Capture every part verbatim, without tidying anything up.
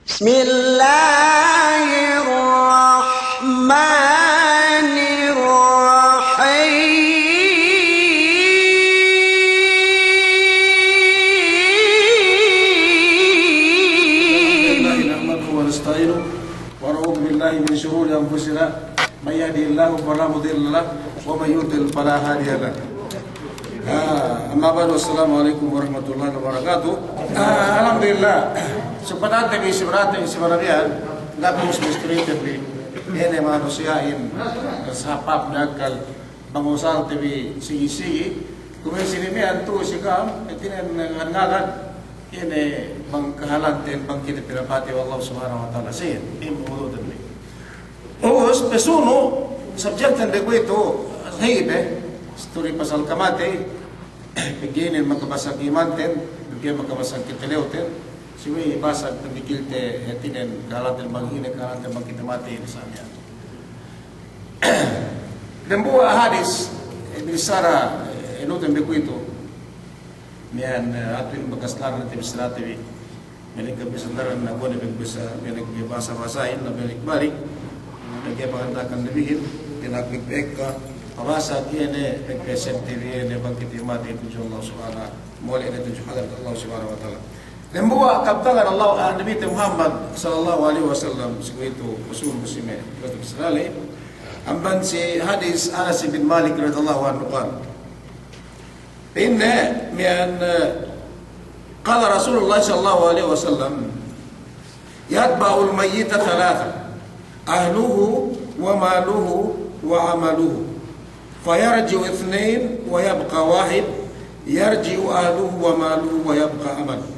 بسم الله الرحمن الرحيم. الحمد لله نحمده ونستعينه ونعوذ بالله من شرور أنفسنا من يهده الله فلا مضل له ومن يضلل فلا هادي له. Ah, amma ba'du, assalamu alaikum warahmatullahi wabarakatuh. Ah, alhamdulillah. Sempatante bi si baraten, si barabiyan, labi us misturite bi. Ine manusiya'in, sapap dakal, bang usalte bi sigi-sigi. Kumen sini miyan tu si kam, hātinen ngakan-ngakan. Ine bang kahalanten, bang kite pinapatey we' Allah Subhanahu wa Ta'ala. Sin, in uluten bi. Ubus, pasunu', subjekten bi kuwe'itu, hibe, istori pasal kamatey, pegge' inin makabasag imanten, pegge' makabasag katalewten, subey basag pamikilte, hātinen, kahalanten bang ine, kahalanten bang kite matey, ine sa miya'an. Dambuwa' hadis, eh, binissara, eh, inuten bi kuwe'itu, miya'an, eh, atu in bakas laran te bissarate bi. Miya'an ke bissarate bi, na kuwe' ne pinagbasa, miya'an ke basa-basahin, na balik-balik. Miya'an ke panganda'akan nabihin, pinagpegpegka, pabasa, iye ne, pegpesente bi, iye ne, bang kite matey tudju Allah Subhanahu, mole' ne tudju hadarat Allah Subhanahu wa Ta'ala. Dambuwa' kabtangan Allah, ah, Nabite Muhammad sallallahu alaihi wasallam, si kuwe'itu, Rasul Muslim, kuwe'itu bissarate. Amban si hadis Anas bin Malik radiyallahu anhu qal. Pa'inne miya'an, eh, qala Rasulullah sallallahu alaihi wasallam, "Yatba'ul mayyita thalatha, ahluhu wa maluhu wa amaluhu. Fayarji'u ithnayn wa yabqa wahid, yarji'u ahluhu wa maluhu wa yabqa amaluhu."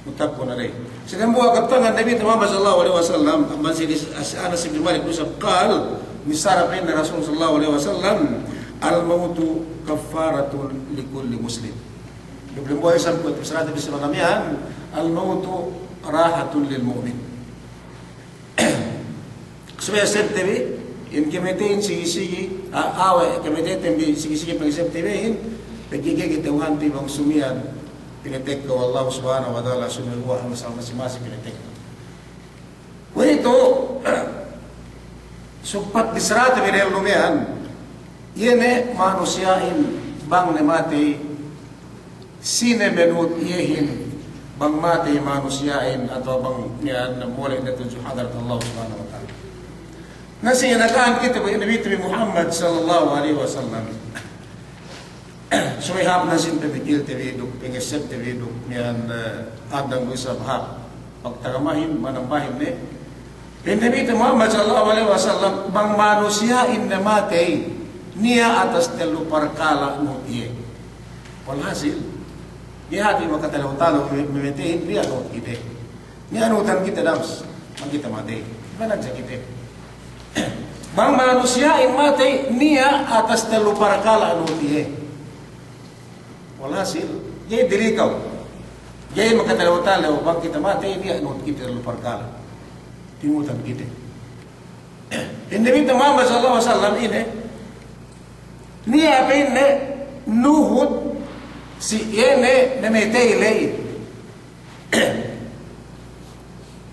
Muttafaqun alaih. Si dambuwa' kabtangan Nabite Muhammad sallallahu alaihi wasallam, amban si, si Anas bin Malik du isab qal, bissara pa'inne Rasul sallallahu alaihi wasallam, "Al-mautu kaffaratun likulli muslim." Dambuwa' isab kuwe' bissarate bi si ma'ana miya'an, "Al-mautu rahatun lil mu'min." Subey isab te bi, in kamateyin sigi-sigi, a-, awe' kamateyin bi sigi-sigi pag isab te bi in, pegge' ga'i kata'uhante bi bang sumiyan pinatekka we' Allah Subhanahu wa Ta'ala, sumeguwa' masal masi-masi pinatekka. Kuwe'itu, sugpat bissarate bi diyalem miya'an, iye ne manusiya'in bang ne matey, sine manuhut iyehin, bang matey manusiya'in atawa bang miya'an mole' ne tudju hadarat Allah Subhanahu wa Ta'ala. Na si inakahan kite bi Nabite bi Muhammad sallallahu alaihi wasallam. Subey hāp ne sin pamikilte bi duk pangesebte bi duk miya'an, eh, andang du isab hāp. Pagtagamahin, manambahin ne. Pa'in Nabite Muhammad sallallahu alaihi wasallam, bang manusiya'in ne matey, niya' atas tellu parkala' nuhut iye. Walhasil, niya' hāti makatalew-talew me-, mamateyin, niya' nuhut kite. Niya' nuhutan kite dams, bang kite matey. Manadja kite. Bang manusiya'in matey, niya' atas tellu parkala' nuhut iye. Walhasil, ga'i dili kaw. Ga'i makatalew-talew, bang kite matey, niya' nuhut kite tellu parkala'. Tinuhutan kite. Pa'in Nabite Muhammad sallallahu alaihi wasallam ine, niya' pa'inne nuhut si iye ne mamatey ley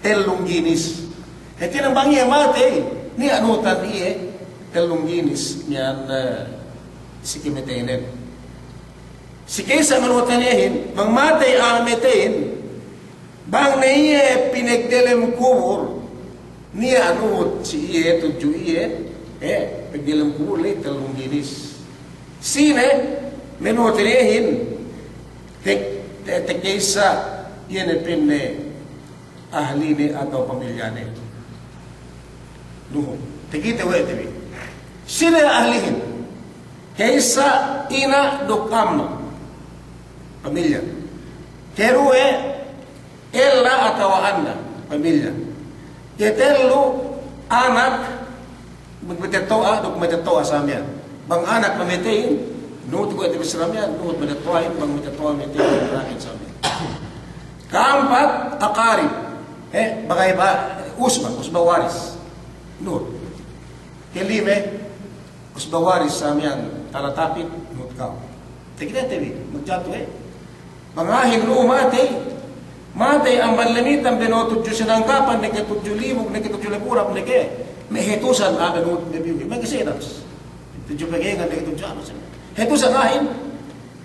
tellung ginis. Hātinen bang iye matey, niya' nuhutan iye tellung ginis miya'an, eh, si kamateynen. Si ka'issa manuhutan iyehin, bang matey a'a mamateyin, bang ne iye pinagdelem kubul, niya' nuhut si iye tudju iye, eh, pagdelem kubul ley tellung ginis. Sine manuhut iyehin, te-, te-, te ka'issa iye ne pa'inne ahline atawa pamilyane. Nuhut. Takite we' te bi. Sine ahlihin? Ka'issa ina' duk amma'. Pamilya. Karuwe, ella atawa anna', pamilya. Katellu, anak, matetto'a duk matetto'a sa miya'an. Bang anak mamateyin, nuhut kuwe' te bi sa miya'an, nuhut matetto'ahin, bang matetto'a mamateyin, anakin sa miya'an. Ka'ampat, aqarib. Eh, bagay ba, usba, usba waris. Nuhut. Kalime, usba waris sa miya'an, tala tapit, nuhut kew. Takite te bi, magjatu, eh. Bang a'ahin lu'u matey, Matey amban Lemitan bino'o tudju sinangkapan, deke tudju Libuk, deke tudju Leburap, deke me' hetusan a'a nuhut me' biyu. Me' kasinas. Tudju Pegengan, deke tudju anu sine. Hetusan a'ahin.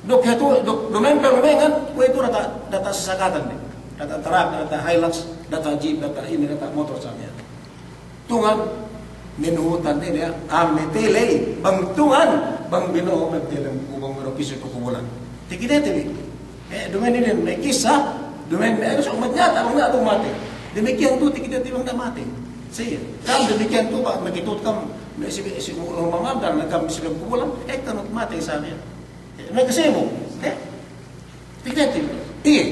Duk hetu, duk dumempel Pegengan, kuwe' itu data', data' sasakatan ne. Data' trak, data' Hilux, data' jeep, data' ine, data' motor sa miya'an. Tungan, me' nuhutan inin, a'a matey ley, bang tungan, bang bino'o me' delem kubul, bang bino'o pī si pakubulan. Takitete bi. Eh, duma'in inin me' kissa, duma'in me' so manyata, bang niya' du matey. Damikkiyan tu'u takitete bang niya' matey. Siye, kam damikkiyan tu'u bang makitut kam, me' si, si, si, si pakubulan, ekka nuhut matey sa miya'an. Eh, me' kasibu. Eh? Takitete bi. Iye.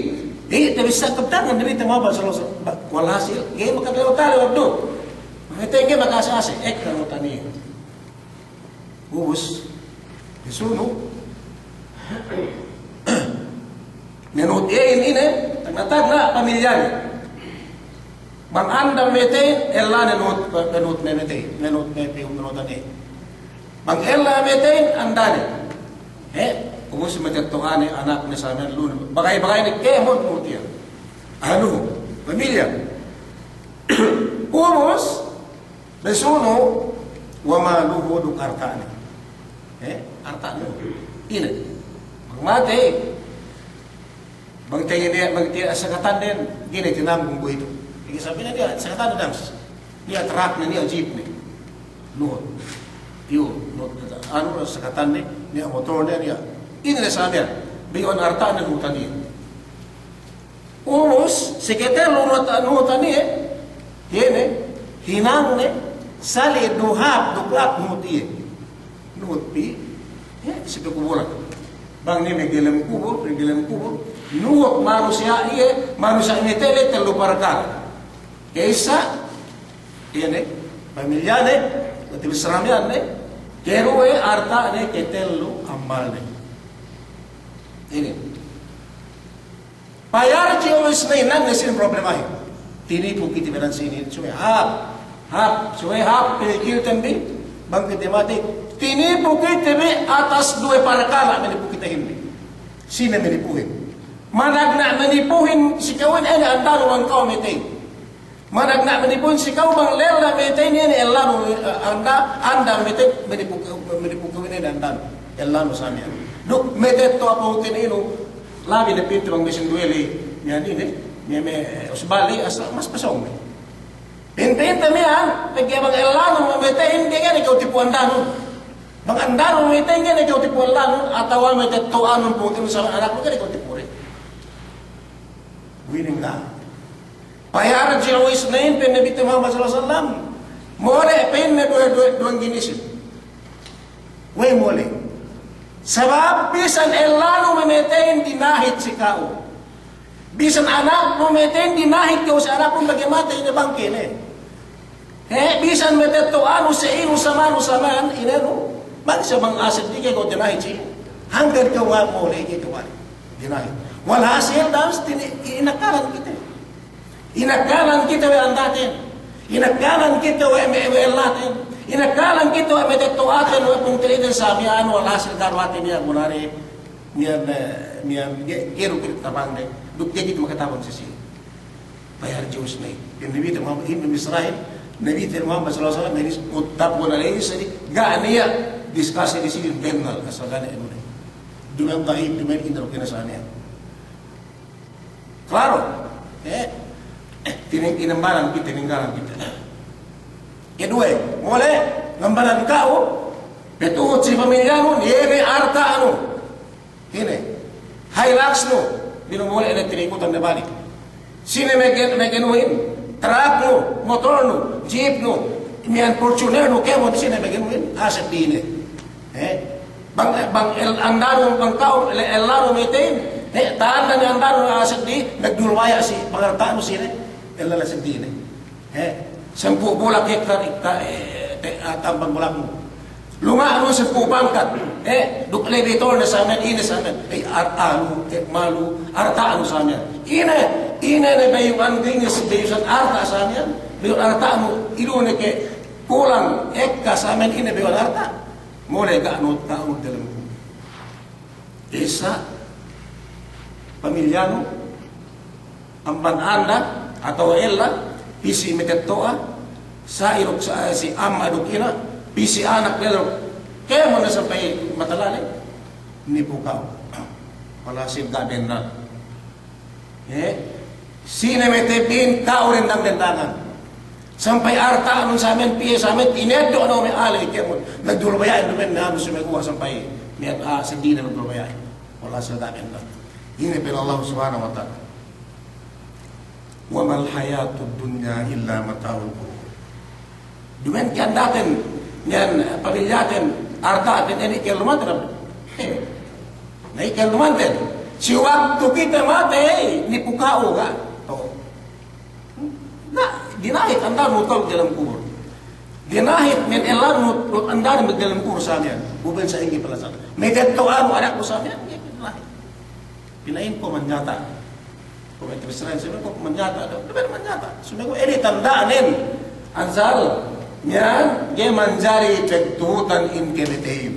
Iye, tabissā kabtangan Nabi te Muhammad sallallahu alaihi wasallam. Ba-, walhasil, ga'i makatalew-talew du. Matey ga'i maka'ase'-ase', ekka nuhutan iye. Ubus, sunu. Me' nuhut iye inin, tagna'-tagna' pamilyanen. Bang anda matey, ellane nuhut, nuhut me' matey, nuhut me' piyu, nuhutan iye. Bang ella matey, andane. He, ubus matetto'ane, anakne sa miya'an, lu'u ne. Bagay-bagayne kēmon nuhut iye. Anuhu, pamilya. Ubus, pasunu, wa maluhu, duk arta'ne. He, arta'ne. Ine. Bang matey, bang tiya' ne, bang tiya' sakatannen, ga'i ne tinanggung bu itu. Pegge' sabab ine, niya' sakatannen dams. Niya' trakne, niya' jeepne. Nuhut. Piyu, nuhut. Anu, sakatannen, niya' motorne, niya'. Ine ne sa miya'an. Bayu'an arta'ne nuhutan iye. Ubus, si katellu nuhut, nuhutan iye. Iye ne, hinangne, sali' du hāp duk lap nuhut iye. Nuhut pī, iye, si pakubulan. Bang niya' me' delem kubul, me' delem kubul. Nuhut manusiya' iye, manusiya' matey ley tellu parkala'. Ka'issa, iye ne, pamilyane, katellu saramiyanne, karuwe arta'ne, katellu ammalne. Inin. Fayarji'u isnayn, nan ne sinin problemahin. Tinipu kite bi nan sinin, subey hāp, hāp, subey hāp, pikilten bi, bang kite matey, tinipu kite bi atas duwe parkala' manipu kitehin bi. Sine manipuhin? Managna' manipuhin si ka'uhin, ine, andanu bang ka'u matey. Managna' manipuhin si ka'u bang lella matey, ine, ellanu, eh, anda, anda matey, manipu, manipu ka'uhin, ine, andanu. Ellanu sa miya'an. Duk matetto'a pungtina'i nu, labi ne pinte bang me' sinduwe ley, miya'an ine, me', me', eh, usba ley, asal mas pasōng ne. Pinte-pinte miya'an, pegge' bang ellanu matey, ga'i ne kew tipu andanu. Bang andanu matey, ga'i ne kew tipu ellanu, atawa matetto'anun pungtina'in sa anaknun, ga'i ne kew tipu de. Winin ga'. Fayarji'u isnayn, pa'in Nabi te Muhammad sallallahu alaihi wasallam. Mole', pa'inne, duwe, duwe, duwe ginisin. We'ey mole'? Sabab bisan ellanu mameteyin dinahit si ka'u. Bisan anaknu mameteyin dinahit kew si anaknu, bang matey ne bang kene. He, bisan matetto'anu si inu samanu saman, inenu, bang sa bang a'a seddili kew dinahit si, hangkan kew ga' mole' kew balik dinahit. Walhasil, dams, tini-, inakalan kite. Inakalan kite we' andaten. Inakalan kite we' me', we' ellaten. Inakalan kite we' matetto'aten, we' pungtina'iten sa miya'an, walhasil ga' du hātinen miya'an gunane, miya'an, eh, miya'an, ge-, ga'i du kite tabangde. Duk ga'i kite makatabang si siye. Fayarji'u isnayn. Pa'in Nabi te Muhammad, inin missāhin, Nabi te Muhammad sallallahu alaihi wasallam, hadis muttafaqun alaihi, sadi, ga' niya' diskusi di sinin, bennal, asal ga' niya' anu de. Duma'in da'if, duma'in inda, kena sa miya'an. Klaro? Eh? Tining-, inambaran kite, tininggalan kite. Keduwe, mole' ngambaran ka'u, patuhut si pamilyanun, iye ne arta'nu. Ine, Hiluxnu, binu mole' ne tinikutan ne balik. Sine megen-, megenuhin, traknu, motornu, jeepnu, miya'an Fortunernu, kēmon sine megenuhin, a'a seddili ne. Eh? Bang, bang el-, andanu, bang ka'u, le-, ellanu mameteyin, eh, ta'andan andanu a'a seddili, magdulwaya' si pangarta'nu sine, ellanu seddili ne. Eh, sampū' bulak hektar, hektar, eh, te-, ah, tambang bulaknu. Luma'nu sampū' pangkat, eh, duk lebetol ne sa miya'an, ine sa miya'an, eh, ar-, anu, eh, malu, arta'nu sa miya'an. Ine, ine ne bayu'an ginis, bayu'an arta' sa miya'an, bayu'an arta'nu, ilu ne ke kulang, ekka sa miya'an, ine bayu'an arta'. Mole' ga' nuhut ka'u delem. Isa, pamilyanu, Amban anda atawa ella, pī si matetto'a, sa'i duk sa-, si amma' duk ina', pī si anak lella duk kēmon ne sampay matalale, nipu ka'u. Walhasil ga' bennal. Eh, sine me' tebbin ka'u dendang-dendangan. Sampay arta'nun samen, piye samen, ineddo' ne me' ale kēmon. Nagdulbaya'in duma'in ne anu sumeguwa' sampay. Miya'an, ah, seddili nagdulbaya'in. Walhasil ga' bennal. Ine pa'in Allah Subhanahu wa Ta'ala. Wa mal hayatud dunya illa mata'ul ghurur. Duma'in ke andaten, niya' pamilyaten, arta'ten, ine ke lumaten, eh, na ike lumaten. Si waktu kite matey, nipu ka'u ga'. Tu'u. Na, dinahit andanun tu'u diyalem kubul. Dinahit me' ellanun tu'u andanun diyalem kubul samiyan. Bu ben sa'ingge palasan. Me' tetto'anu anaknu samiyan, dinahit. Pina'in ko' manyata'. Ko' me' terserah, sabi ko' manyata', du, du manyata'. Sabi ko' inin tanda'nen. Ansal, niya', ga'i manjari pagtuhutan in kamateyin.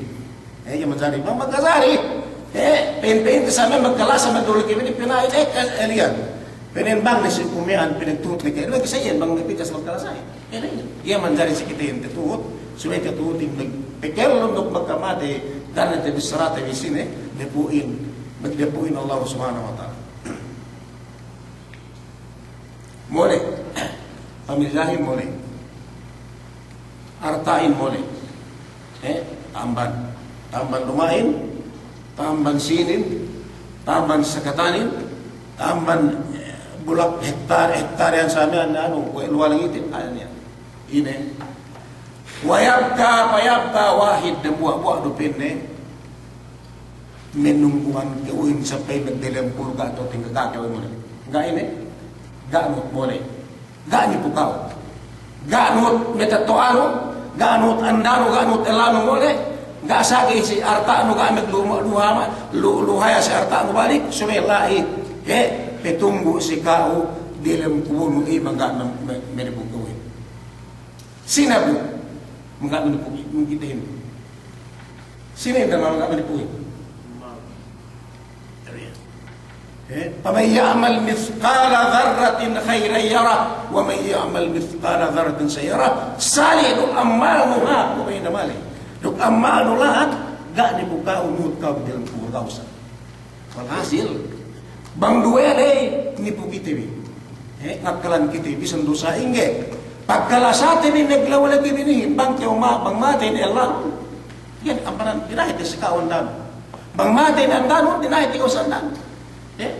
Eh, ga'i manjari. Bang magkajari. Eh, pa'in-pa'in te samiyan magkalasa, magduliki, pa'in pina'in, eh, ka-, eliyan. Pa'in bang ne si kume'an, pa'in tuhut ne ke. Bang sa iyan, bang ne pitas magkalasa. Ga'i manjari si kite in tetuhut, subey tetuhut in mag-, pekellun duk magkamatey, dan ne tabissarate bi sine, depu'in, magdepu'in Allah Subhanahu wa Ta'ala. Mole', pamilyahin mole', arta'in mole', eh, ta'amban, ta'amban luma'in, ta'amban sinin, ta'amban sakatanin, ta'amban, eh, bulak hektar, hektar iyan samiyan, anu, kuwe' luwa langitin, anu iyan. Ine. Wa yabqa, fa yabqa wahid, dambuwa'-buwa' du pa'inne. Menunggu'an ke'uhin sampay magdiyalem kubul ga' tu'u tingga ga' ke'uhin mole'. Ga' ine, ga' nuhut mole'. Ga' nipu ka'u. Ga' nuhut me' tetto'anu, ga' nuhut andanu, ga' nuhut ellanu mole'. Ga' sagi si arta'nu, ga' magluha-, luhama-, lu-, luhaya si arta'nu balik, subey la'i, he, petunggu' si ka'u diyalem kubulnu iban ga' me-, me-, menipu ke'uhin. Sine bu, mangga' manipuhin, mangga' kitehin. Sine bu mangga' manipuhin. Eh, faman ya'mal mithqala dharratin khayran yarah, wa man ya'mal mithqala dharratin sharran yarah. Sali' duk ammalnu hāp, kuwe' ine ammalin. Duk ammalnu lahat, ga' nipu ka'u, nuhut ka'u diyalem kubul, ga' usa. Walhasil, bang duwe ley nipu kite bi. Eh, ngakkalan kite bi, bisan du sa'ingge. Pagkalasate bi, maglawa lagi bi inin, bang kew ma-, bang matey ne ellanun. Iyan, ambanan, dinahit si ka'u andanu. Bang matey ne andanu, dinahit kew si andanu. Eh,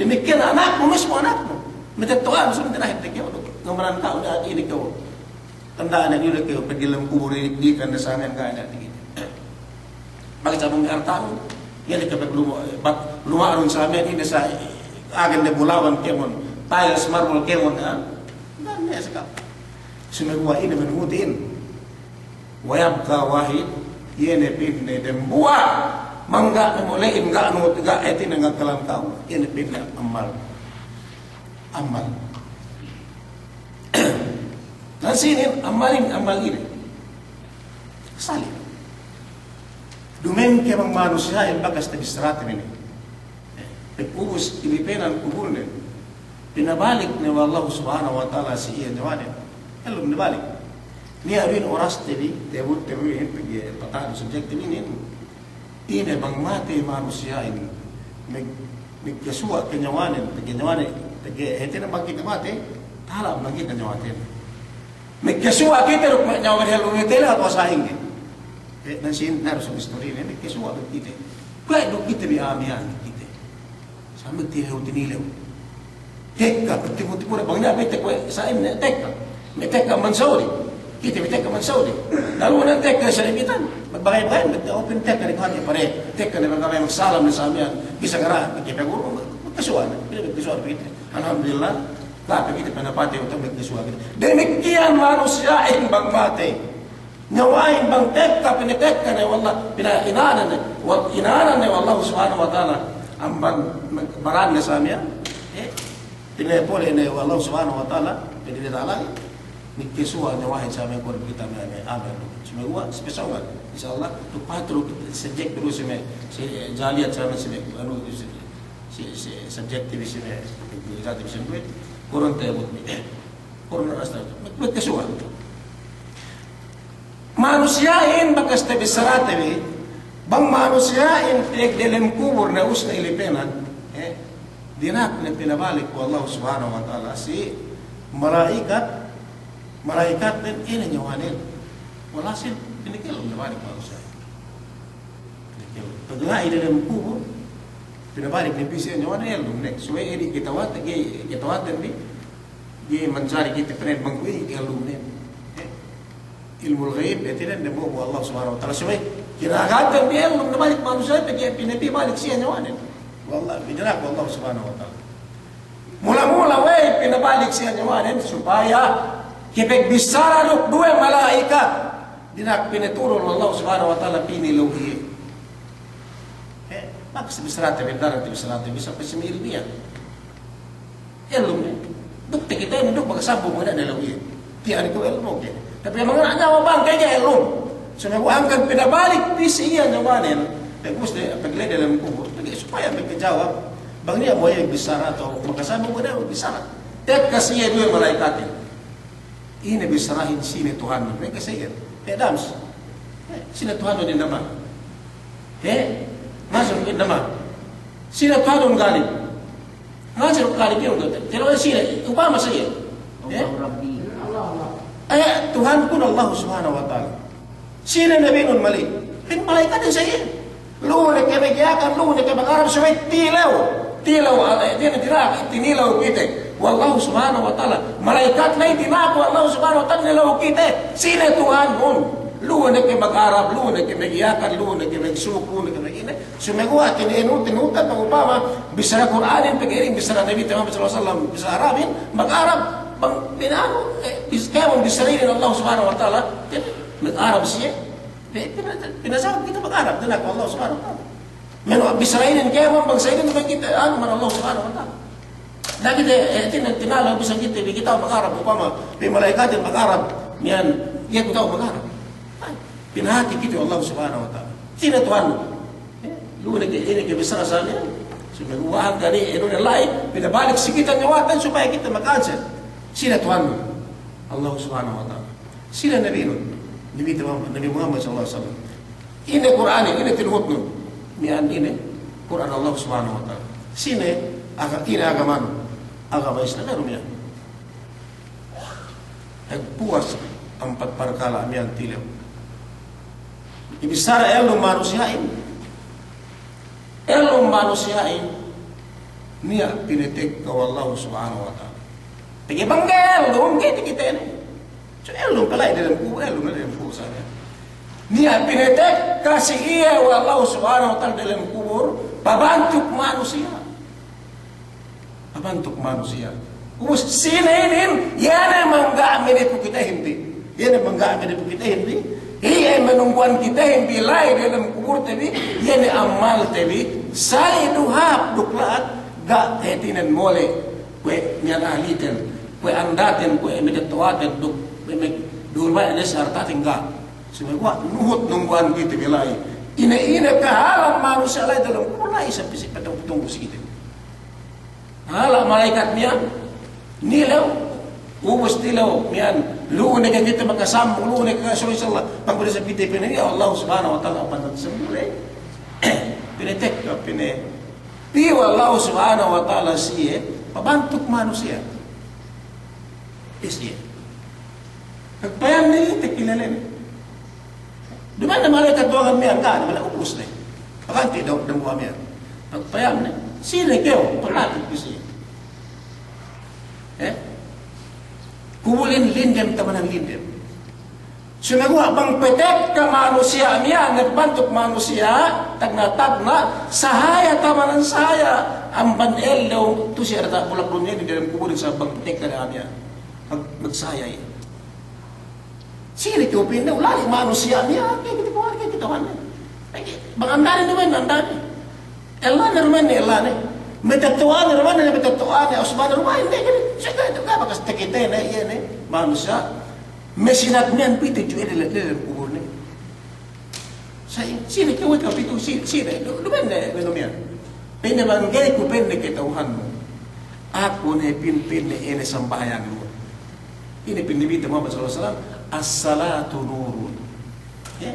damikkiyan anaknu, mismu anaknu. Me' tetto'anu, sumu dinahit kew, ambanan ka'u, ine kew. Tanda'an ne diyalem kubul, diyalem kubul, di kanda samiyan ga' ne ati kite. Bang sabung arta'un, iye ne kapag luma-, bang luma'un samiyan ine sa, agen ne bulawan kēmon, tiles, marble kēmon, ha? Ga' ne saka. Sumeguwa' ine manuhutin. Wa yabqa wahid, iye ne pa'inne dambuwa', mangga' ne mole'in, ga' nuhut, ga' hātinen ngakkalan ka'u, iye ne pa'inne ammal. Ammal. Na sinin, ammalin, ammal ine. Sali'. Duma'in ke bang manusiya'in bakas tabissarate bi inin. Pag ubus ilipenan kubulnen. Pinabalik ne we' Allahu Subhanahu wa Ta'ala si iye niyawanen. Ellum nabalik. Niya' du in oraste bi, tebut, tebut inin, pegge' pata'an subjekte bi inin. Ine bang matey manusiya'in, mag-, magkasuwa' ke niyawanen, pegge' niyawanen, pegge' hātinen bang kite matey, tahala' bang kite niyawaten. Magkasuwa' kite duk me' niyawa me' dehellu matey lahat, wa sa'ingge. Eh, na sinin, na du istorinen, magkasuwa' duk kite. Kuwe' duk kite bi amiyan kite. Sambil tinilew-tinilew. Tekka, tipu-tipu ne, bang niya' pite kuwe' sa'in ne tekka. Me' tekka amban Saudi. Kite me' tekka amban Saudi. Lalu ne tekka sa' ipitan. Magbagay-bagay, me' open tekka ne kuwe' pare. Tekka ne magbagay, magsalam ne samiyan. Bisan ga' niya' pite paguru, magkasuwa' ne. Pite magkasuwa' pite. Alhamdulillah. Ga' pe kite pinapatey, utak magkasuwa' kite. Damikkiyan manusiya'in bang matey. Niyawahin bang tekka, pinatekka ne we' Allah, pina-, inanan ne, wa-, inanan ne we' Allah Subhanahu wa Ta'ala, amban baran ne samiyan, eh, pinapole' ne we' Allah Subhanahu wa Ta'ala, pinapole' ne we' Allah, magkasuwa' niyawahin samiyan kuwe' kite me', me', amin. Sumeguwa', special one. Insya Allah, tu patru, tu subject terus me', si, eh, jaliyat samiyan si me', anu, si, Si, si, subjektif sine, kualitatif sine, kurun tebut ni. Kurun rasta, magkasuwa. Manusiya'in bakas tabissarate bi, bang manusiya'in pegdelem kubul ne ubus ne ilipenan, eh, dina'ak ne pinabalik we' Allah Subhanahu wa Ta'ala si mala'ikat, mala'ikat den ine niyawanen. Walhasil, pinakellum ne balik manusiya'in. Pegla'i delem kubul, pinabalik ne pī siye niyawanen, ellum ne. Subey edi' kata'uhante, ga'i kata'uhante bi, ga'i mancari kite pa'in bang kuwe' ellum ne. Eh, ilmul ghaib, hātinen dambuwa' Allah Subhanahu wa Ta'ala. Subey kina'agante bi ellum ne balik manusiya'in, pegge' pinapī balik siye niyawanen. Wallah, bidalil Allah Subhanahu wa Ta'ala. Mula-mula we' pinabalik siye niyawanen supaya kapagbissara duk duwe mala'ikat. Dina'ak pinaturun Allah Subhanahu wa Ta'ala pī nilew iye. Eh, bakas bissarate bi, daran bissarate bi, sampay si me' ilmiya. Ellum ne. Duk takite ne duk bakas sambung we' ne nilew iye. Tiya' ne ku ellum, oke. Tapi mangangan nyawa bang kege ellum. Subey hangkan pinabalik pī si iye niyawanen. Pegge' ubus ne, pegla'i delem kubul. Pegge' supaya magkajawab. Bang niya' bu iye bissara atawa makasambung bu iye bissara. Tekka si iye duwe mala'ikatin. Ine bissarahin, sine Tuhannun? Tekka si iye. Eh, Adams. Eh, sine Tuhannun, inda ma. Eh, masuk, inda ma. Sine Tuhannun, Galib. Ngasir kali bilang tu, tilew sine, upama si iye. Eh? Allahu Rabbi. Eh, Tuhankun Allah Subhanahu wa Ta'ala. Sine Nabinun mali'. Pa'in mala'ikatin si iye. Lu'u ne ke magyakan, lu'u ne ke magarab, subey tilew. Tilew, eh, tilew, tilew, tinilew kite we' Allah Subhanahu wa Ta'ala. Mala'ikatin dina'ak we' Allah Subhanahu wa Ta'ala nilew kite. Sine Tuhannun? Lu'u ne ke magarab, lu'u ne ke magyakan, lu'u ne ke magsuku, lu'u ne ke magine. Sumeguwa' tininutan, tinutan, pag upama bissara Kur'anin, pegge' inin bissara Nabite Muhammad sallallahu alaihi wasallam, bissara Arabin, mag-Arab, bang pina'anu, eh, bis-, kēmon bissara inin Allah Subhanahu wa Ta'ala, kēmon mag-Arab siye, eh, pina-, pinajawab kite mag-Arab, dina'ak Allah Subhanahu wa Ta'ala. Menu bissara inin kēmon, bang sa inin, bang kite, anu, man Allah Subhanahu wa Ta'ala. Na kite, eh, tina-, tinalew bisan kite bi, kite mag-Arab, upama, bi mala'ikatin mag-Arab, miya'an, iye ku ta'u mag-Arab. Ay, pinahāti kite Allah Subhanahu wa Ta'ala. Sine Tuhannu? Eh, lu'u ne ke, ine ke bissara sa miya'an. Sumeguwa' hangkan ine, ine la'i, pinabalik si kite niyawaten supaya kite mag-answer. Sine Tuhannu? Allah Subhanahu wa Ta'ala. Sine Nabinun? Nabi Muhammad, Nabi Muhammad sallallahu alaihi wasallam. Ine Kur'anin, ine tinuhutnun? Miya'an ine Kur'an Allah Subhanahu wa Ta'ala. Sine aga-, ine agamanun? Agama Islam, ine du miya'an. Hep puwas ampat parkala' miya'an tilew. Ibissara ellum manusiya'in. Ellum manusiya'in. Niya' pinatekka we' Allah Subhanahu wa Ta'ala. Pegge' bang ga'i ellum, ga'i takite ne. So ellum pala'i delem kubul, ellum delem kubul sa miya'an. Niya' pinatekka si iye we' Allah Subhanahu wa Ta'ala delem kubul, pabantuk manusiya'. Pabantuk manusiya'. Ubus sine inin, iye ne mangga' mene pu kitehin bi. Iye ne mangga' mene pu kitehin bi. Iye manunggu'an kitehin bi la'i delem kubulte bi. Iye ne amalte bi. Sa'i du hāp duk la'at, ga' hātinen mole'. Kuwe' miya'an ahliten, kuwe' andaten, kuwe' matetto'aten duk, kuwe' me' durba'in ne si artaten, ga'. Sumeguwa' nuhut nunggu'an kite bi la'i. Ine-ine kahalan manusiya' la'i delem kubul la'i sampay si patunggu-tunggu si kite. Hala' mala'ikat miya'an, nilew, ubus nilew miya'an, lu'u ne ke kite makasambung, lu'u ne ke, insya Allah, pagkuwe' sa pite pene, ya Allah Subhanahu wa Ta'ala, amban sambung le. Pinatekka, pine-, pī we' Allah Subhanahu wa Ta'ala siye, pabantuk manusiya'. Is iye. Pagpayamne iye takilelene. Duma'in ne mala'ikat duwangan miya'an, ga' ne, mala'ikat ubus ne. Paganti' daw-, dambuwa' miya'an. Pagpayamne, sine kew, paglatik bi siye. Eh? Kubulin lindem, tamanan lindem. Sumeguwa' bang patekka manusiya' miya'an, ne pabantuk manusiya', tagna'-tagna', sahaya, tamanan sahaya, amban ellew, tu'u siye diyata' bulak dunya inin delem kubulin sa bang patekka ne miya'an. Mag-, magsahaya iye. Sine kew pa'inne, ulali' manusiya' miya'an, ga'i kite kuwan, ga'i kite kuwan ne. Bang andanen duma'in andanen. Ellane duma'in ellane. Matetto'ane duma'in matetto'ane, usbane duma'in, ga'i kite. Sine kew, ga'i bakas takitene, iye ne, manusiya'. Masinat miya'an pitu ju ede le-, le-, kubulne. Sa-, sine kew, we' kew pitu, si-, sine, du-, duma'in ne, menu miya'an. Pa'inne bang ga'i ku pa'inne kata'uhannu, aku ne pin-, pa'inne ine sambahayangnu. Ine pa'inne Nabi Muhammad sallallahu alaihi wasallam, "As-salatu nurun." Ya.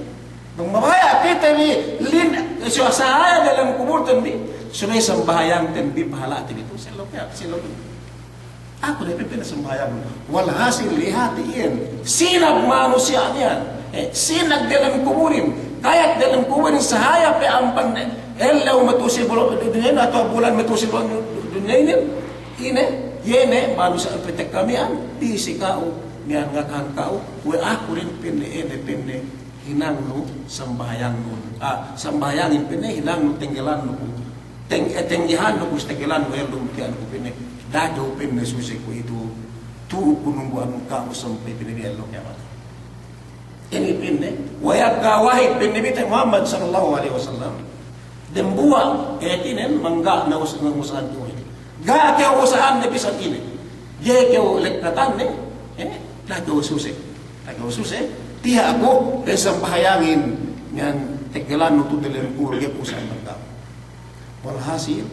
Bang mabaya' kite bi lin-, sahaya dalem kuburten bi, subey sambahayangten bi pahala'te bi tu, si ellew ke, si ellew. Aku ne pa'inne sambahayangnu. Walhasil, lihati iyan, sinag manusiya' iyan. Eh, sinag dalem kuburin. Kayat dalem kuburin sahaya pe amban ellew matu'u si bulu' dunya inin atawa bulan matu'u si bulu' dunya inin. Ine, iye ne manusiya' pe tekka miya'an, pī si ka'u, miya'an ngakahan ka'u, we' aku rin pa'inne, ine pa'inne, hinangnu sambahayangnun. Ah, sambahayangin pa'inne hinangnu tenggelannu ku. Teng-, eh, tenggehannu ku, tenggelannu ellew miya'an ku pa'inne. Da'a kew pa'inne suse ku itu. Tu'u ku nunggu'an ka'u sampay pa'inne bi ellew kiyamat. Ine pa'inne, wa yabqa wahid pa'inne Nabi te Muhammad sallallahu alaihi wasallam. Dembuwa', eh, hātinen mangga' na us-, na usahan kew inin. Ga' kew usahan ne bisan ine. Ga'i kew lekkatan ne, eh, da'a kew suse. Da'a kew suse, tiya' ku, eh, sambahayangin, miya'an teggelannu tu dalem kubur ga'i ku usahan mangga'. Walhasil,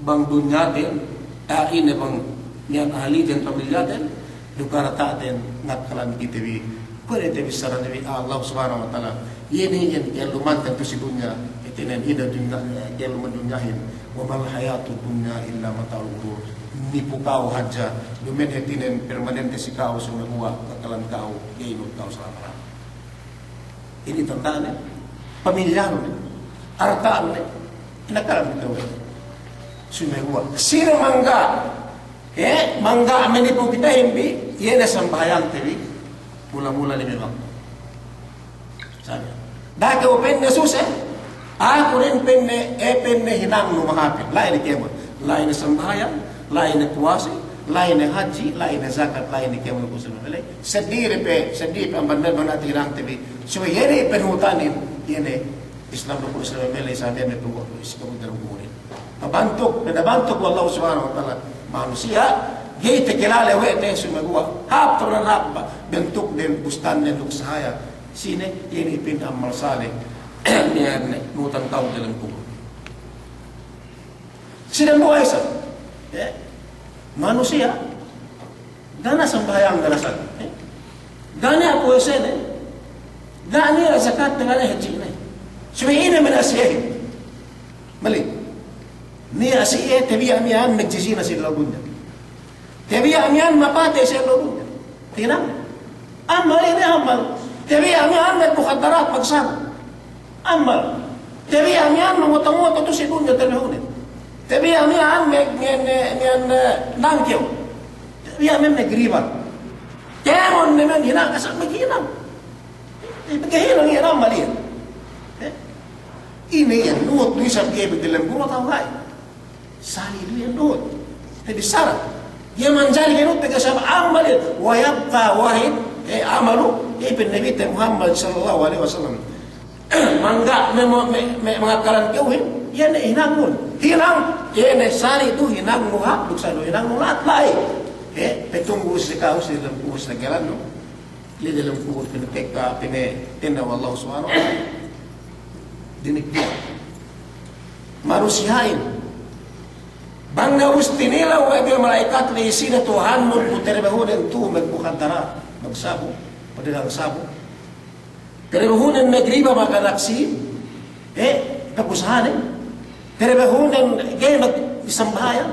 bang dunyaten, eh, ine bang, miya'an ahliten, pamilyaten, duk arta'ten ngakkalan kite bi. Kuwe' ne te bissara Nabi Allah Subhanahu wa Ta'ala. Iye ne iyan ke'ellumanten tu si dunya. Hātinen ine dunya, eh, ke'elluman dunyahin. Wa mal hayatud dunya illa mata'ul ghurur. Nipu ka'u hadja. Duma'in hātinen permanente si ka'u, sumeguwa' ngakkalan ka'u, ga'i inu ka'u salama-lama. Inin tanda'ne, pamilyanu ne, arta'nu ne, inakalan ne kew. Sumeguwa', sine mangga', eh, mangga' manipu kitehin bi, iye ne sambahayangte bi, mula-mula lime waktu. Sabi, da'a kew pa'inne suse, aku rin pa'inne, eh, pa'inne hinangnu mahāpin, la'i ne kēmon, la'i ne sambahayang, la'i ne puwase, la'i ne hadji, la'i ne zakat, la'i ne kēmon ku sine mele. Seddili pe, seddili pe amban me' bang hinangte bi. Subey iye ne panuhutanin, iye ne Islam, rukun Islam mele, sabi me' panuhut Islam dalem kuburin. Tabantuk, pinabantuk we' Allah Subhanahu wa Ta'ala manusiya', ga'i takilale we' te sumeguwa'. Hāp tu'u hāp ba, bantukden, bustannen, duk sahaya. Sine, iye ne pa'in ammal saleh, iye ne nuhutan ka'u dalem kubur. Sine buwasa, eh, manusiya', ga' niya' sambahayang, ga' niya' sal-, eh, ga' niya' puwasene, ga' niya' zakatne, ga' niya' hadjine. Subey ine me' niya' siyehin? Mali. Niya' siye, tabiya' miya'an magjijina si ellew dunya. Tabiya' miya'an mapatey si ellew dunya. Hinang. Ammal ine ammal. Tabiya' miya'an magmukhaddarat, magsabu. Ammal. Tabiya' miya'an mangoto-ngoto tu si dunya tabiya' miya'an. Tabiya' miya'an me-, me-, me-, miya'an, eh, nangkew. Tabiya' miya'an magriba. Kēmon ne miya'an hinang, asal maghinang. Eh, maghinang iyan ammal iyan. Eh? Ine iyan, nuhut du isab ga'i magdalem guru atawa ga'i. Sali' du iyan nuhut. Te bissara. Iye manjari nuhut pegge' sabab ammal iyan. Wa yabqa wahid, eh, amalu, eh, pa'in Nabite Muhammad sallallahu alaihi wasallam. Mangga' me-, me-, me-, mangakkalan ka'uhin, iye ne hinangnun. Hinang, iye ne sali' du hinangnu hāp, duk sali' du hinangnu la'i. Eh, petunggu' si ka'u si dalem kubur si teggelannu. La'i dalem kubur pinatekka, pinatenna' we' Allah Subhanahu wa Ta'ala. Damikkiyan manusiya'in. Bang ne ubus tinilew we' de mala'ikat, la'i sine Tuhannun, bu terebehuden tu magmukhaddarat, magsabu, padagang sabu. Terebehunen magriba, maganaksi, eh, pagusahane. Terebehunen ga'i magsambahayang.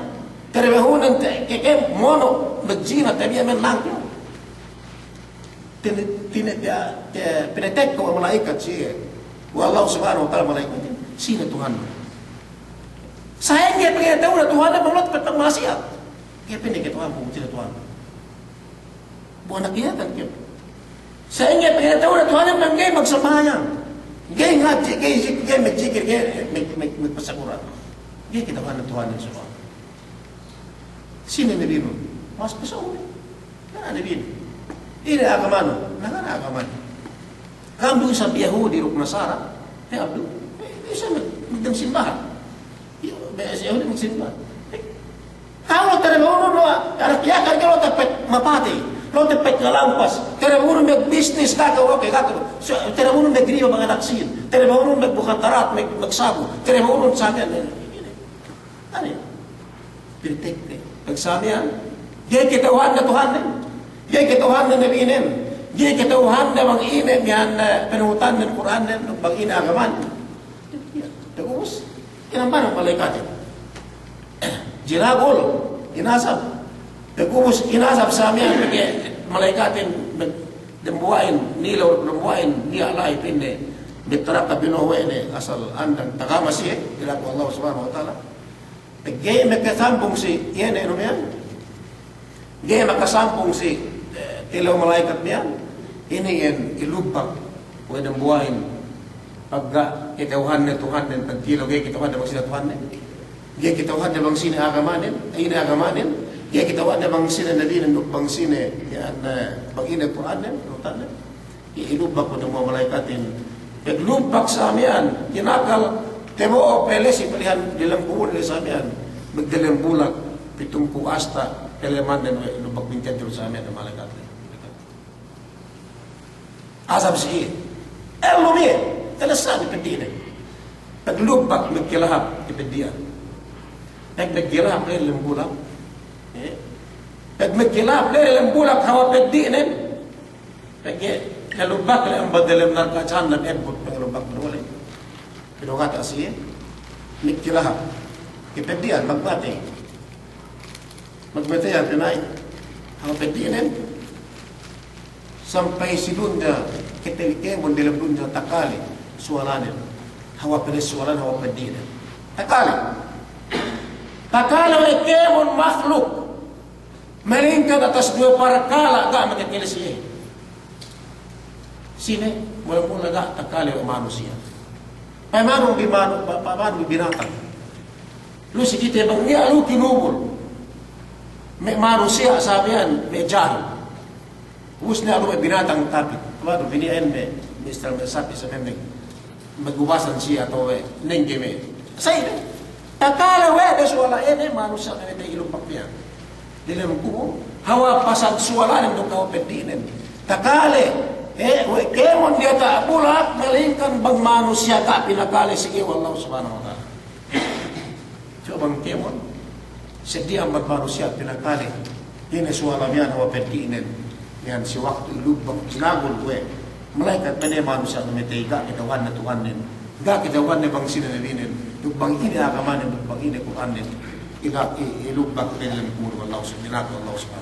Terebehunen te-, ke-, ke-, mono', magjina, tabiya' miya'an nangkew. Tine-, tine-, ya, ya, pinatekka we' mala'ikat siye. We' Allah Subhanahu wa Ta'ala mala'ikat, sine Tuhannu? Sa'ingge pangatahu'ne Tuhannu bang luwal pagma'asiyat? Ga'i pinakite Tuhannu, sine Tuhannu? Bu anak iye kan kite. Sa'ingge pangatahu'ne Tuhannu bang ga'i magsambahayang, ga'i ngadji', ga'i zik-, ga'i magjikil, ga'i mag-, mag-, magpasa Kur'an? Ga'i kite Tuhannu, Tuhannu subhanahu. Sine nabinun? Mas pasa'uhin. Ga' niya' nabinun. Ine agamanu? Na, ga' niya' agamanu. Kam du isab Yahudi duk Nasara, he Abdu, he, he, isab mag-, magdem simbahan. Yo, be, si Yahudi magsimba. He, ka'u terebehunun du, anak Yakan, ka'u tapet mapatey. Lo' te pagkalampas, teremurun magbisnis, ga'i kew, oke, ga'i kew. So, teremurun magriba bang anak sīn, teremurun magmukhattarat, mag-, magsabu, teremurun sa miya'an, eh, ine. Ane, pirtekte. Pag sa miya'an, ga'i kata'uhande Tuhannen, ga'i kata'uhande nabinen, ga'i kata'uhande bang ine miya'an, eh, panuhutannen Kur'annen, bang ine agamanen. Pag ubus, inamban malaikatin. Jinagul, inasab. Pag ubus inasab sa miya'an, pegge' malaikatin, pag dembuwa'in, nilew dembuwa'in, niya' la'i pa'inne, magtaraka bino'o we' ne, asal andang tagama siye, dina'ak we' Allah Subhanahu wa Ta'ala. Pegge' makasambung si, iye ne inu miya'an. Ga'i makasambung si, eh, tilew malaikat miya'an, inin ilubbak we' dembuwa'in, pag ga'i kata'uhande Tuhannen, pagtilew ga'i kata'uhande bang sine Tuhannen, ga'i kata'uhande bang sine agamanen, eh, ine agamanen, ga'i kata'uhande bang sine nabinen, duk bang sine, iyan, eh, bang ine Kur'annen, panuhutannen. Ilubbak we' dembuwa' malaikatin. Paglubbak sa miya'an, tinakal, tabo'o pe la'i si palihan diyalem kubul ne sa miya'an. Magdiyalem bulak, pitumpū' asta, palemanden we' lubbak binten du sa miya'an malaikatin. Asab si iye. Ellum iye, talessa ne peddi'nen. Paglubbak magkalahap, peddi'an. Pag magkalahap la'i diyalem bulak. Eh? Pag magkalahap la'i diyalem bulak, hawal peddi'nen. Pegge' kalubbak le amban diyalem narka' jahannam, ebbut pe kalubbak dole. Pinu kata' siye, magkalahap. Kapeddi'an, magmatey. Magmatey iyan pina'i. Hawal peddi'nen. Sampay si dunya, kite kēmon diyalem dunya takale suwalanen. Hawal pina'i suwalanen, hawal peddi'nen. Takale. Takale we' kēmon makhluk. Malingkan atas duwe parkala' ga' makakale si iye. Sine, mula-mula ga' takale we' manusiya'. Payamanu bi manu-, pa-, payamanu bi binatang. Lu si kite bang niya' lu kinubul. Me' manusiya' sa miya'an, me' jahil. Ubus niya' lu me' binatang tapit. Payamanu bi niya' en me', mister me' sapi sa miya'an me'. Magubasan siye atawa we' nengge me'. Sa ine, takale we' de suwala ine manusiya' ne te ilubbak miya'an. Diyalem kubul, hawal pasal suwalanen duk hawal peddi'nen. Takale, eh, we' kēmon diyata' bulak, malingkan bang manusiya' ga' pinakale si iye we' Allah Subhanahu wa Ta'ala. Cuwe' bang kēmon, seddi amban manusiya' pinakale, ine suwala miya'an hawal peddi'nen, miya'an si waktu ilubbak jinagul we' malaikat, pa'inne manusiya' ne matey, ga' kata'uhanne Tuhannen, ga' kata'uhanne bang sine nabinen, duk bang ine agamanen, duk bang ine Kur'annen, ila-, i-, ilubbak diyalem kubul we' Allah Subhanahu wa Ta'ala.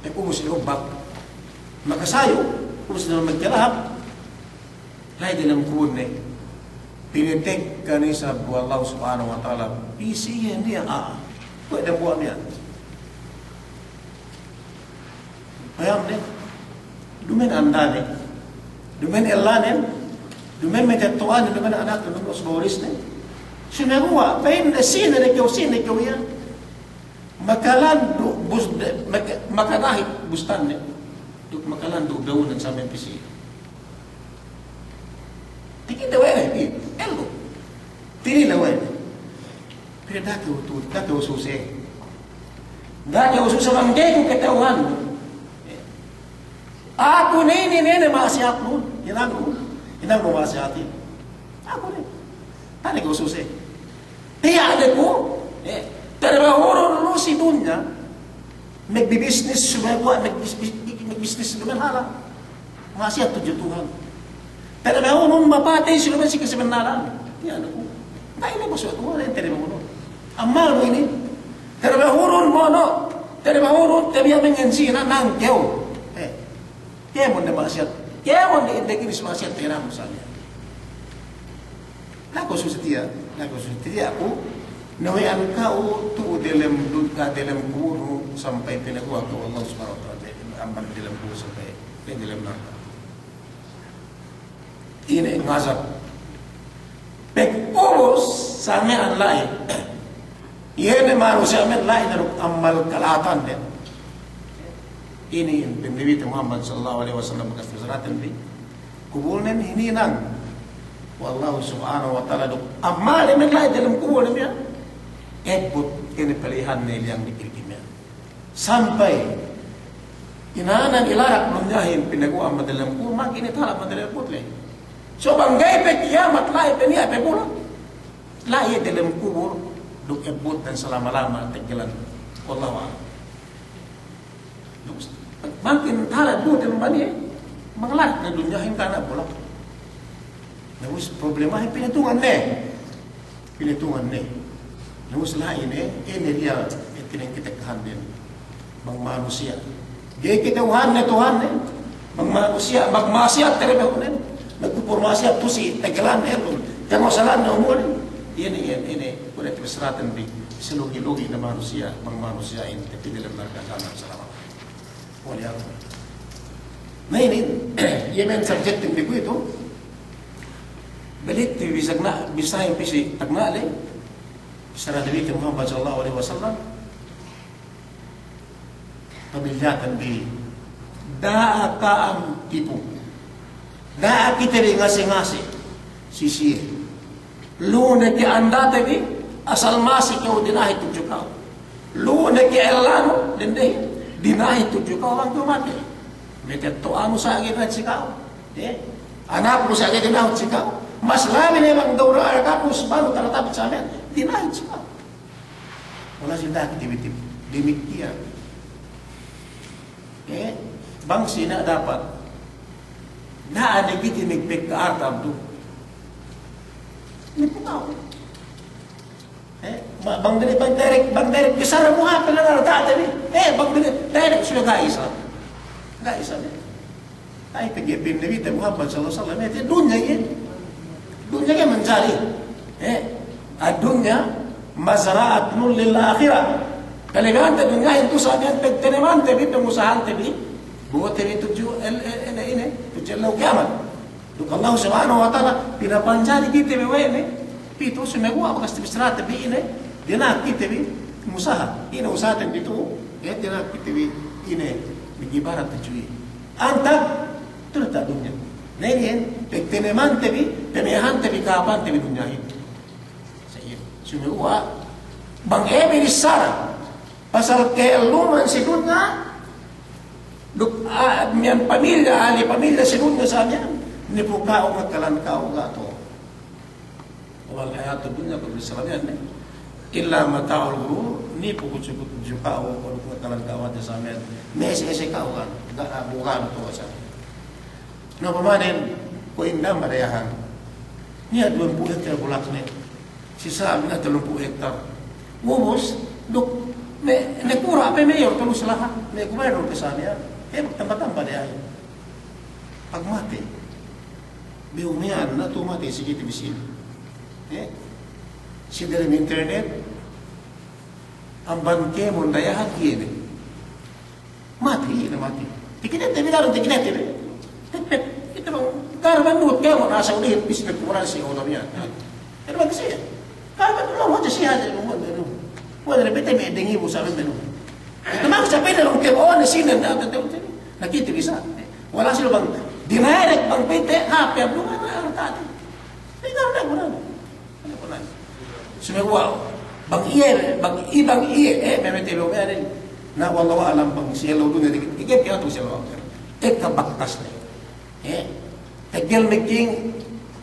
Pag ubus ilubbak, makasayu, ubus ne magkalahap, la'i diyalem kubulne, pinatekka ne isab we' Allah Subhanahu wa Ta'ala, pī si iye niya' a'a, kuwe' dambuwa' miya'an. Payamne, duma'in andane, duma'in ellanen, duma'in matetto'anen, duma'in anakne, duma'in usba-warisne. Sumeguwa', pa'inne, sine ne kew, sine kew iyan. Makalandu' bus-, maka-, makanahik bustanne, duk makalandu' bewunen sa miya'an pī si iye. Takite we' ne, pī, ellu. Tinila we' ne. Pī, da'a kew tu-, da'a kew suse. Da'a kew suse bang ga'i ku kata'uhan. Aku ne inin, inin ma'asiyatnun, hinangnu, hinangnu ma'asiyatin. Aku ne. Da'a ne kew suse. Tiya' de ku, eh, tarbahurun lu si dunya, magbibisnis, sumeguwa' magbis-, bis-, magbisnis si lumen halal. Ma'asiyat tudju Tuhan. Tarbahurun mapatey si lumen si kasabennalan. Tiya' de ku. Ga'i ne masuwa' Tuhan, tarbahurun. Amalnu inin. Tarbahurun mono'. Tarbahurun tabiya' manganjina nangkew. Eh. Kēmon ne ma'asiyat. Kēmon ne indeginis ma'asiyat, pa'in Nabi Musa. Da'a kew suse tiya', da'a kew suse tiya' aku, nawe'an ka'u tu'u delem dud-, ah, delem kubulnu sampay pinaguwa' kew Allah Subhanahu wa Ta'ala, amban delem kubul sampay delem narka'. Ine ngazab. Pag ubus sa miya'an la'i. Iye ne manusiya' miya'an la'i ne duk amal kala'atande. Inin pa'in Nabi Muhammad sallallahu alaihi wasallam bakas tasaraten bi. Kubulnen hininang we' Allah Subhanahu wa Ta'ala duk amalne miya'an la'i delem kubulne miya'an. Ebbut ine palihanne liyang dikil miya'an. Sampay inanan ilarak dunyahin pinaguwa' amban dalem kubul, magini tala amban dalem kubul le. So bang ga'i pe kiyamat la'i pe niya' pe bulak. La'i dalem kubul duk ebbutan salama-lama teggelan. Wallahu a'lam. Bang kite tala ebbutan bang iye, bang la'i ne dunyahin kana bulak. Na ubus problemahin pinatungan ne. Pinatungan ne. Na ubus la'i ne, ine diya, ine kite kahanden. Bang manusiya'. Ga'i kite Tuhanne, Tuhanne. Bang manusiya', bang ma'asiyat terebehunen. Magkupur ma'asiyat tu'u si teggelanne elum. Tengosalanne umunin. Ine, ine, ine. Kuwe' tabissaraten bi. Silugi-lugi ne manusiya', bang manusiya'in. Tapi dalem narka' jahannam salama. Waliyadu. Na inin, iye me' subject bi kuwe'itu. Balik ti bisa na, bisa iye pisi tagna' le. Bissara Nabi Muhammad sallallahu alaihi wasallam. Pamilyaten bi. Da'a ka'am tipu. Da'a kite bi ngase'-ngase' si siye. Lu ne ke andate bi, asal masi kew dinahi tudju ka'u. Lu ne ke ellanu, dendehin, dinahi tudju ka'u bang kew matey. Matetto'anu sa' ga'i dinahi si ka'u. Eh? Anaknu sa' ga'i dinahi si ka'u. Mas labi ne bang daura anaknu, subanu talatapit sa' miya'an, dinahi si ka'u. Wala' si da'a kite bi tipu. Damikkiyan. Eh, bang si ina' dapat. Da'a ne kite magpekka arta' du. Nipu ka'u. Eh, ba-, bang dine, bang derek, bang derek bissara mu hāp ne arta'te bi. Eh, bang dine, derek sudah ga'i isab. Ga'i isab, eh. Ay, pegge' pa'in Nabi te Muhammad sallallahu alaihi wasallam, eh, dunya iye. Dunya iye manjari. Eh, ad-dunya mazra'atun lil akhirah. Kalebihante dunyahin tu'u sa' miya'an pagtanemante bi, pangusahante bi. Bo'ote bi tudju el-, el-, el-, ine, tudju ellew kiyamat. Duk Allah subhanahu wa ta'ala, pinapanjari kite bi we' ne. Pitu, sumeguwa' bakas tabissarate bi ine, dina'ak kite bi musaha. Ine usahaten bi tu'u, eh, dina'ak kite bi ine, mag'ibadat tudju iye. Antag, tu'u diyata' dunya. Na inin, pagtanemante bi, pamiyahante bi, kahāpante bi dunyahin. Sa' iye, sumeguwa', bang iye bi bissara pasal ke'elluman si dunya, duk, ah, miya'an pamilya, ahli pamilya si dunya sa' miya'an, nipu ka'u, ngakalan ka'u, ga' tu'u. Wa mal hayatud dunya, kuwe' bissara miya'an ne, illa mata'ul ghurur, nipu tudju, tudju ka'u, kuwe' ngakalan ka'u hadja sa' miya'an. Mese-ese ka'u kan, ga' bukan tu'u sa'. Na pamanen, kuwe' inda' madayahan. Niya' duwempū' hektar bulakne. Si sa' miya'an tellumpū' hektar. Ubus, duk, me', nakura' pe mayor, tolu si lahat. Me' gubernur pe sa' miya'an. Eh, tamba-tamba dayahin. Pagmatey. Behu miya'an, na tu'u matey si kite bi sine. Eh? Si dalem internet, amban kēmon dayahan iye ne. Matey, iye ne matey. Tikinete bi, daran tikinete bi. Tepet, kite bang, daran nuhut kēmon, asal ulihin, pis pekuburan si Allah miya'an. Ine bang siye? Kal bang lu hadja siye hadja lu, lu. Kuwe' ne pete me' dengi bu saben menu. Itu maksud pete lu ke bone sine, na kite bisa. Walhasil bang, dina'ak bang pete, hāp iye bu, na, na, tadi. Tinggal na, bu, na. Sumeguwa' bang iye, bang i-, bang iye, eh, me' pete lu, me' ade. Na, wallahu a'lam bang si ellew dunya dikit. Ike piye tu si ellew. Ekka baktas ne. Eh, teggel mekking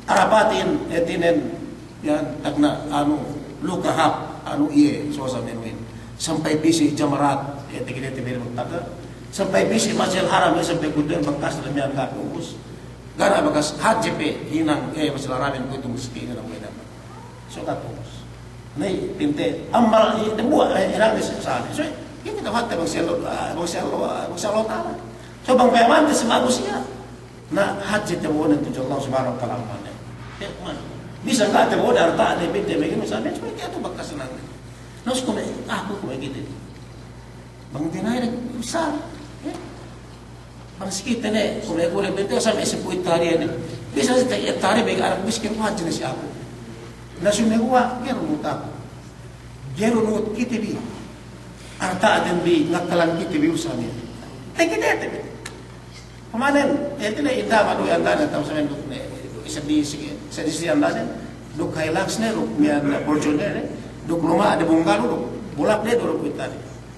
Arapatin, eh, hātinen, iyan, tagna', anu, luka hāp, anu, iye, sosa menuhin. Sampay pī si Jamarat, eh, teggel te bere magtaka. Sampay pī si Masjidil Haram, eh, sampay kudu'en bakas damiyan ga' ubus. Ga' ne bakas hadje pe, hinang, eh, Masjidil Haramin kuwe'itu musiki hinang we' damiyan. So katu bos. Ni pinte amal i dembuwa', eh, inang ni sali. So, iye kite hatte bang si Allah, ah, bang si Allah, ah, bang si Allah Ta'ala. So bang payamante si manusiya'. Na hadje tabo'onen tudju Allah Subhanahu wa Ta'ala amane. Iye, man. Bisan ga' tabo'onen arta'ne, pinte, me' inu, sabi, so iye katu bakas senang. Na, so kuwe', ah, kuwe' kite. Bang dina'ak ne, bisa. Eh? Bang si kite ne, kuwe' kuwe' bente sa' me' sampū' hektare ne. Bisa si te hektare bang anak miskin hadje ne si aku. Na sumeguwa', ga'i du nuhut aku. Ga'i du nuhut kite bi. Arta'ten bi, ngakalan kite bi usaha ne. Te kite te bi. Pamanen, eh, te ne inda' madu andanen, tau sa' me' duk ne, seddi, seddi andanen, duk Hilux ne, duk miya'an Fortuner ne, duk luma' de bungalow, duk bulak de, duk kuwe'itu ne.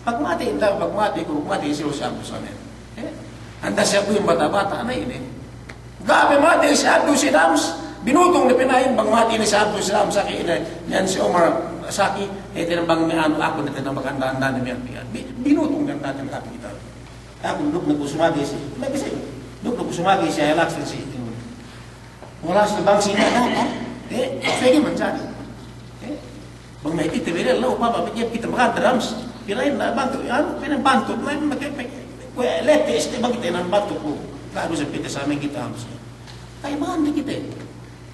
Pagmatey, inda, pagmatey ku, pagmatey si Abdus Samad. Eh? Anda siya ku in bata'-bata' na inin. Ga' pe matey si Abdus Samad, binutung ne pina'in, pagmatey ne si Abdus Samad, saki inin, niyan si Omar, saki, eh, tinambang me' anu, aku ne tinambang anda-anda ne miya'an, miya'an. Bi-, binutung ne anda-anda ne kite. Aku duk ne ku sumatey si, lagi si, duk ne ku sumatey si, relax si. Wala' si bang si ina, eh, pegge' manjari. Eh? Bang me' kite bi la'i upama, pegge' kite makan drums, pina'in na bantut, anu, pina'in bantut, na, pegge', pegge', kuwe' latest, bang kite na bantut ku. Ga' du sa kite sa me' kite hamsi. Kaibahan di kite.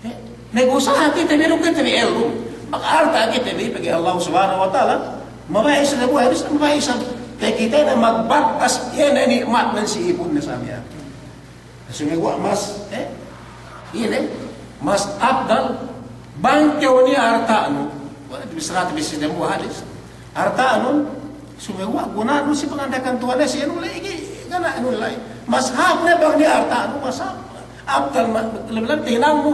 Eh, mag'usaha kite bi duk kite bi ellew. Makarta kite bi, pegge' Allah Subhanahu wa Ta'ala, mabaya' isab, mabaya' isab, mabaya' isab. Pegge' kite na magbakas, iye ne ni'mat nan si ipun ne sa miya'an. Sumeguwa' mas, eh, ine, mas afdal, bang kew niya' arta'nu, wala' bissarate bi si dambuwa' hadis, arta'nu, sumeguwa' gunanu si panganda'akan Tuhan, si anu la'i, igi, gana anu la'i. Mas hāp ne bang niya' arta'nu, mas hāp, afdal ma-, labi-labi tahinangnu,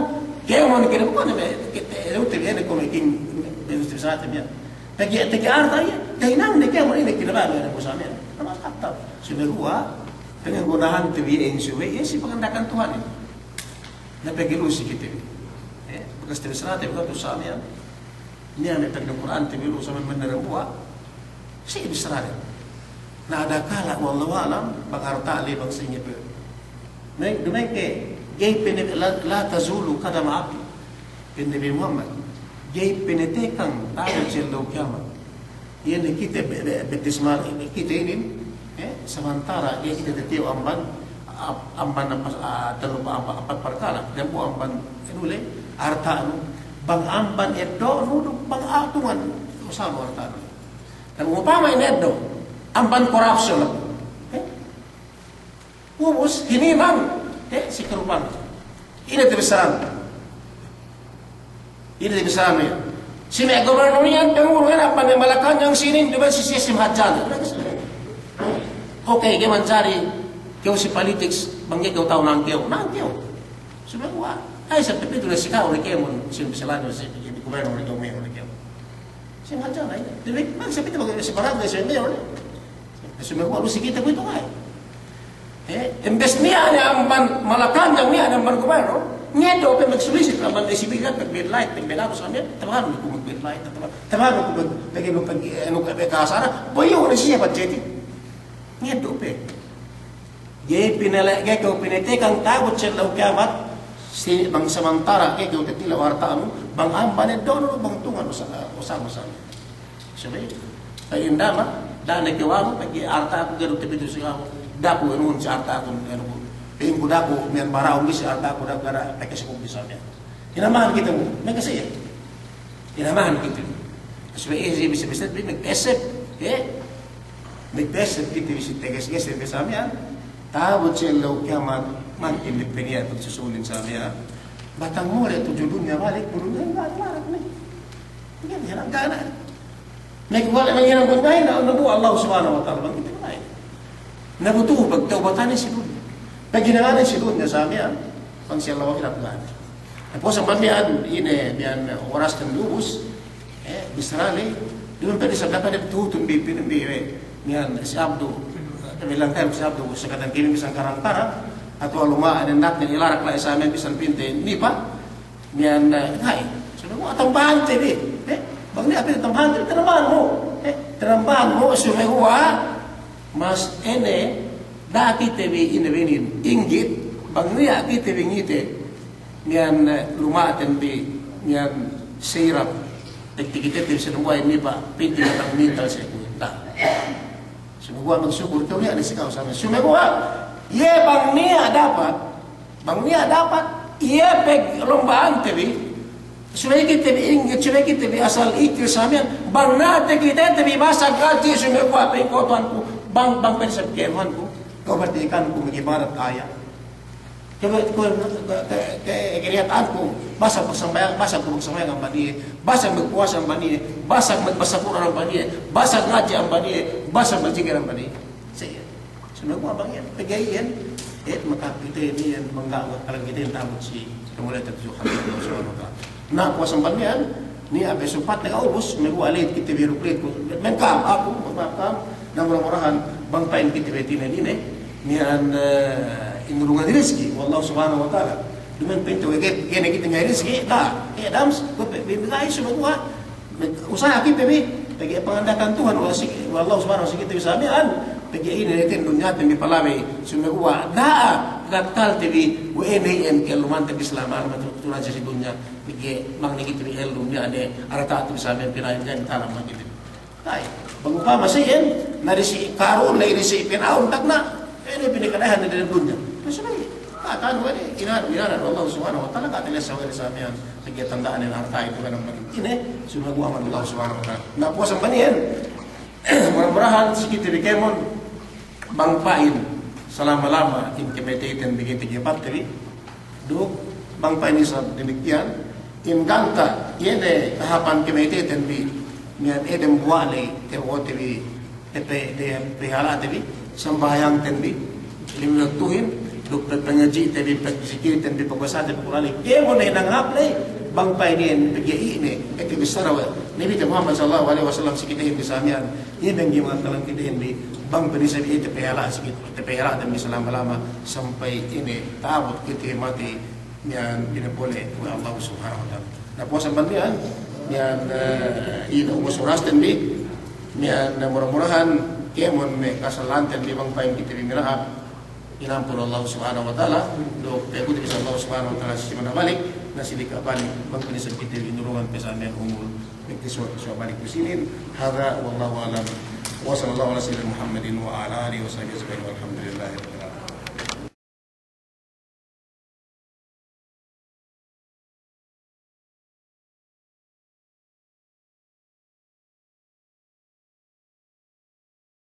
kēmon kēmon, kuwe' ne, ke-, te-, te-, ene kēmon king, bissarate bi. Pegge', pegge' arta' iye, tahinang ne kēmon ine kinabang ne, kuwe' sa miya'an. Mas afdal, sumeguwa', Pangagunahante bi iyan subey, iye si panganda'akan Tuhanin. Na pegge' lu'u si kite bi. Eh, bakas te bissarate bi katu' sa miya'an. Niya' me' pegge' Kur'ante bi lu'u sa miya'an, me' dambuwa'. Si bissarate. Na adakala', wallahu a'lam, bang arta' le bang sa'ingge pe. Me', duma'in ke, ga'i pe ne, la, la tazulu qadama abdin. Pa'in Nabi Muhammad, ga'i pe ne tekang ta'abut si ellew kiyamat. Iye ne kite be-, be-, bettis mal, kite inin, eh, samantara' ga'i kite tatilew amban, ap-, amban apa, ah, tellu pa-, apa, apat parkala', dambuwa' amban, anu le, arta'nu, bang amban eddo'nu, duk bang atungan, usanu arta'nu. Dan upama in eddo', amban corruption, eh, Ubus, hininang, eh, si karupan. Ine te bissaranu? Ine te bissaranu iyan? Si me' gubernur iyan, pangurung iyan, amban me' Malacañang sinin, duma'in si siye si Mahajjana. Okey, ga'i manjari kew si politics, bang ga'i kew ta'u nangkew, nangkew. Sumeguwa', ay, sa' tapitu ne si ka'u ne kēmon, si bissaranu, si gubernur ne kēmon, ne kēmon. Si Mahajjana, eh. Dili', bang sa' pite bang si barangay, si mayor, eh. Sumeguwa' lu'u si kite kuwe'itu ga'i. Eh, imbes niya' ne amban Malacañang, niya' ne amban gubernur, ngeddo' pe magsulisit amban sibilyan, pagbayad light, pagbayad anu sa' miya'an, tabangan ku magbayad light, tabangan, tabangan ku mag-, pegge' nu, pegge' nu, pegge' kasara, boyu' ne siye budgetin. Ngeddo' pe. Ga'i pinale', ga'i kew pinatekang ta'abut si ellew kiyamat, si bang samantara' ga'i kew tatilew arta'nu, bang amban eddo'nu, bang tungan usa-, usa-, usa-. Subey, pa'in dama, da'a ne kew anu, pegge' arta'ku ga'i du tapitu si ka'u, da'a ku enuhun si arta'ku, anu ku. Pa'inku da'a ku miya'an bara'un bi si arta'ku, da'a ku, da'a pegge' si ku bisa miya'an. Inamahan kite mu, me' kasiye. Inamahan kite. Subey iye si bisa-bisa, bi magpesep, eh? Magpesep kite bi si teges-teges, bisa miya'an. Ta'abut si ellew kiyamat, mangkin ne pe niya' tu susulin sa miya'an. Batang mole' tudju dunya balik, bulu dunya balik, balik ne. Iyan, iyan, ga' ne. Nagwala' nanghinang kuwe' ne, na, na bu Allah Subhanahu wa Ta'ala bang kite ne. Na bu tu'u pagtawbatanin si dunya. Paghinanganin si dunya sa miya'an, bang si ellew ahirat ga' ne. Na puwas amban miya'an, ine, miya'an, oras ten ubus, eh, bissara ley, duma'in pe isab dapat tuhutun bi, bi, bi, eh, miya'an si Abdu, eh, bilang kan si Abdu, sakatan kami bisan Karang-Karang, atawa luma'an ne nak, ilarak la'i sa miya'an bisan pinte, nipa', Miya'an, eh, ga'i. Sumeguwa' tambahante bi. Eh, bang niya' pe tambahante bi, tinambahan mu. Eh, tinambahan mu, sumeguwa' mas ine, da'a kite bi ine bi inin, inggit, bang niya' kite bi ngite, miya'an, eh, luma'ten bi, miya'an sirap. Tekte kite bi sumeguwa' inin pa, piti batang mintal sa kuwe'. Da'a. Sumeguwa' magsukur kew niya' ne si ka'u sa miya'an. Sumeguwa', iye bang niya' dapat, bang niya' dapat, iye peglomba'ante bi, subey kite bi inggit, subey kite bi asal ikil sa miya'an, bang na'ate kite te bi basag ngadji', sumeguwa' pa'inku Tuhanku, bang, bang pa'in isab kew Tuhanku, kew batikanku magibadat aya'. Kew, kew, ke, ke, ke, keniyatanku, basag magsambahayang, basag ku magsambahayang amban iye, basag magpuwasa amban iye, basag magbasa Kur'an amban iye, basag ngadji' amban iye, basag magjikil amban iye. Sa iyan. Sumeguwa' bang iyan, pegge' iyan, eh, maka kite bi iyan mangga' kalang kite bi ta'abut si kamuliyaten tudju hadarat Allah Subhanahu wa Ta'ala. Na, puwas amban iyan, niya' pe supat ne ka'ubus, sumeguwa' late kite bi, duk late ku, mengkam, aku, mengkam, Na mura-murahan, bang pa'in kite bi hātinen ine, miya'an, eh, inurungan rizki we' Allah Subhanahu wa Ta'ala. Duma'in pa'inte we' ga'i, ga'i ne kite nga'i rizki, da'a, eh, dams, kuwe' pe, bi, bi, ga'i sumeguwa', usaha kite bi, pegge' panganda'akan Tuhan, we' si, we' Allah Subhanahu wa Ta'ala si kite bi sa miya'an, pegge' ine, hātin dunyaten bi palabey, sumeguwa', da'a, tatta'te bi, we' ne iyan ka'ellumante bi salama-lama tu, tu raja si dunya, pegge' bang ne kite bi ellum, miya'an ne, arta'te bi sa miya'an pina'in, ga'i ne talam kite bi. Ay, bang upama si iyan, na disi Karun, na disi Pir'aun, tagna', ine pinakadahan ne dem dunya. Na subey, ka'anu we' ne, inanu, inanu we' Allah Subhanahu wa Ta'ala, ka'atelesan we' ne sa miya'an, pegge' tanda'an ne arta itu kan, ine, sumeguwa' amban Allah Subhanahu wa Ta'ala. Na puwas amban iyan, mura-murahan si kite bi kēmon, bang pa'in, salama-lama, in kamateyten bi ga'i tagepat te bi, duk bang pa'in isab damikkiyan, in ganta', iye ne tahapan kamateyten bi, miya'an edem buwa' ley, tabo'ote bi, tape-, tape-, tapahala'te bi, sambahayangten bi, lime waktuhin, duk pe-, pangadji'te bi, pazikirten bi, pagbasate bi Kur'an ley, kēmon ne hinang hāp ley, bang pa'in iyan pegge' ine, ite bissara we' Nabite Muhammad sallallahu alaihi wasallam si kitehin bi sa miya'an, iye bang ga'i mangakalan kitehin bi, bang pa'in isab iye tapahala' si kite, tapahala'ten bi salama-lama, sampay ine, ta'abut kite matey, miya'an pinapole' we' Allah Subhanahu wa Ta'ala. Na puwas amban miya'an, miya'an, eh, ine ubus urasten bi, miya'an, eh, mura-murahan, kēmon me' kasala'anten bi bang pa'in kite bi mina'ap, inampun Allah Subhanahu wa Ta'ala, duk pa'ekute bi si Allah Subhanahu wa Ta'ala si managbalik, na si dika'balik, bang pa'in isab kite bi inurungan pe sa miya'an umul, magkasuwa'-kasuwa' balik du sinin, hadha wallahu a'lam. Wa sallallahu ala sayyidina Muhammadin wa ala alihi wa sahbihi ajma'in, walhamdulillahi rabbil alamin.